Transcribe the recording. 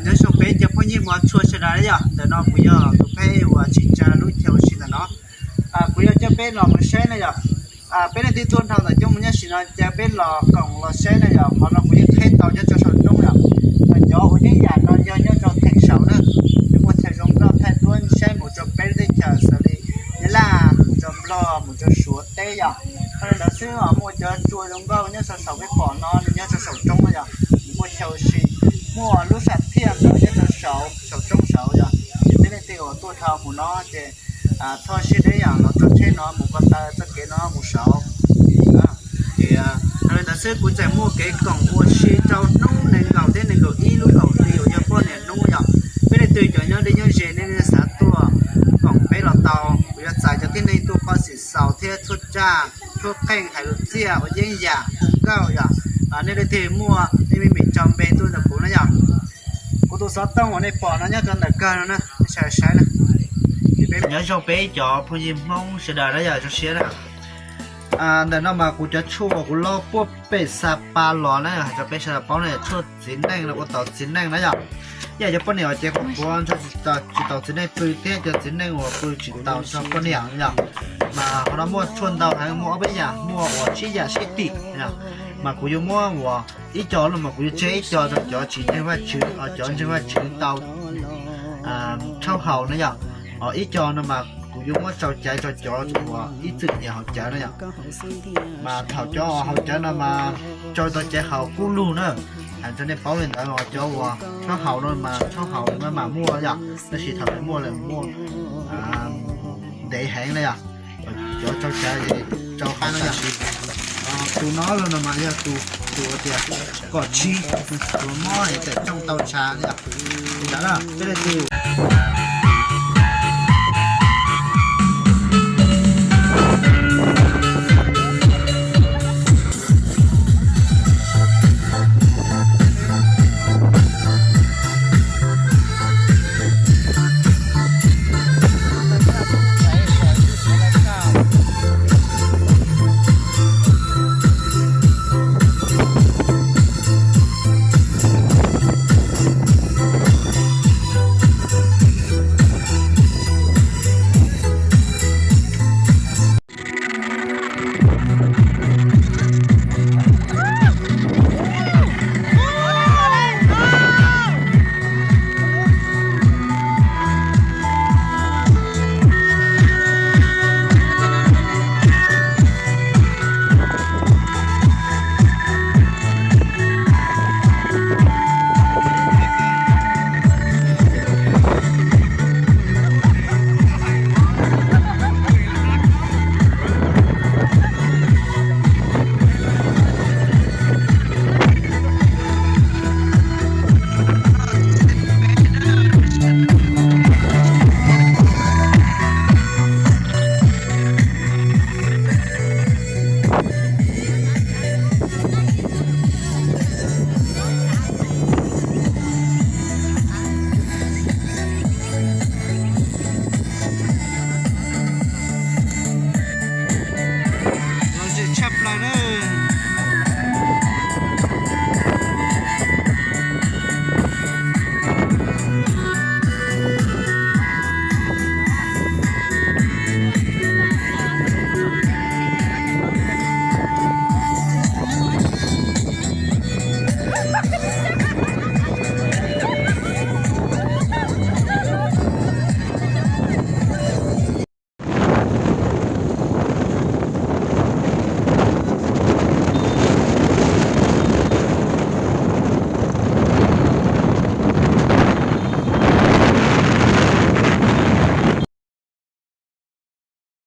Nyob zoo peb cov phooj ywg mos tshua sawv daws yom, ntawm no kuv yog tus pheb uas tsis tsa lub chaw ua si ntawm no. Kuv yuav coj peb los mus saib na yom. Peb leej twg tuaj dhau ntawm coob mus nyob sim no ces peb los koom los saib na yom. Qhov no kuv yeej qhib tau nyob rau saum roob yom. Mas cov uas yeeb yam no yog nyob rau theem saum na. Yuav muaj chaw zoo nkauj thaij duab saib mus rau peb lub teb chaws xws li Nyab Laj, mus rau Nplog, mus rau Suav teb yom. Qhov li ntawd xwb os, muaj cov tsua zoo nkauj nyob rau saum peb pom no, nws nyob rau saum roob no yom. Nws muaj chaw ua si, muaj lub sam thiaj ntawd nyob rau saum, saum roob saud yom. Ces peb leej twg uas tuaj dhau mus no ces txhob siab deb yom, los txog tsheb no mus ko taw txoj kev no mus saud. Ces qhov li ntawd xwb kuv tseem muaj kev koom ua si rau hnub nees nkaum thiab nees nkaum ib lub kaum hli uas yog poj niam hnub yom. Peb leej twg cov nyob deb nyob ze nej xav tuaj koom peb los tau, kuv yuav txais cov tib neeg tuaj poj xim xaus thiab tshuaj tsaj, tshuaj qeej, hais lus txiaj, ua yeeb yam, hu nkauj yom. Nej leej twg muaj nej me mim tso npe tuaj ntawm kuv na yom. Kuv tus xov tooj uas nej pom no nyob rau ntawm kawg no na, nej sawv daws saib na. Nyob zoo peb cov phooj ywg Hmoob sawv daws na yom, zoo siab na. Ntawm no mas kuv cov tshuaj uas kuv loj puag pem Xa Pa los na, hais rau peb sawv daws paub na, tshuaj txiv neej los ua tau txiv neej na yom. Ib yam cov poj niam uas ces qhuav qhuav ntshe tsis tau txiv neej pw thiab cov txiv neej uas pw tsis tau txog poj niam yom. Mas qhov no muaj tshuaj ntau heev, muaj ob peb yam, muaj uas tsib yam sib tim yom. Mas kuv yuav muab uas ib co no mas kuv yuav tseg ib co rau cov tsis ntseeg Vajtswv, cov ntseeg Vajtswv tau rhaub haus na yom. Ib co no mas kuv yuav muab tsau caiv rau cov uas ib txwm nyiam haus caiv na yom. Mas thaum cov haus caiv no mas tsau tau caiv haus kub lug na. Hais rau nej paub li ntawd, cov uas rhaub haus no mas rhaub haus maj mam muaj yom, tab sis thaum lawv muaj lawv muaj ntev heev na yom. Cov tsau caiv tsau qab no yom. Tus no los no mas yog tus, tus tias kom tshis, tus mob es tawm rooj tau tshav yom. Tus ntawd na, peb leej twg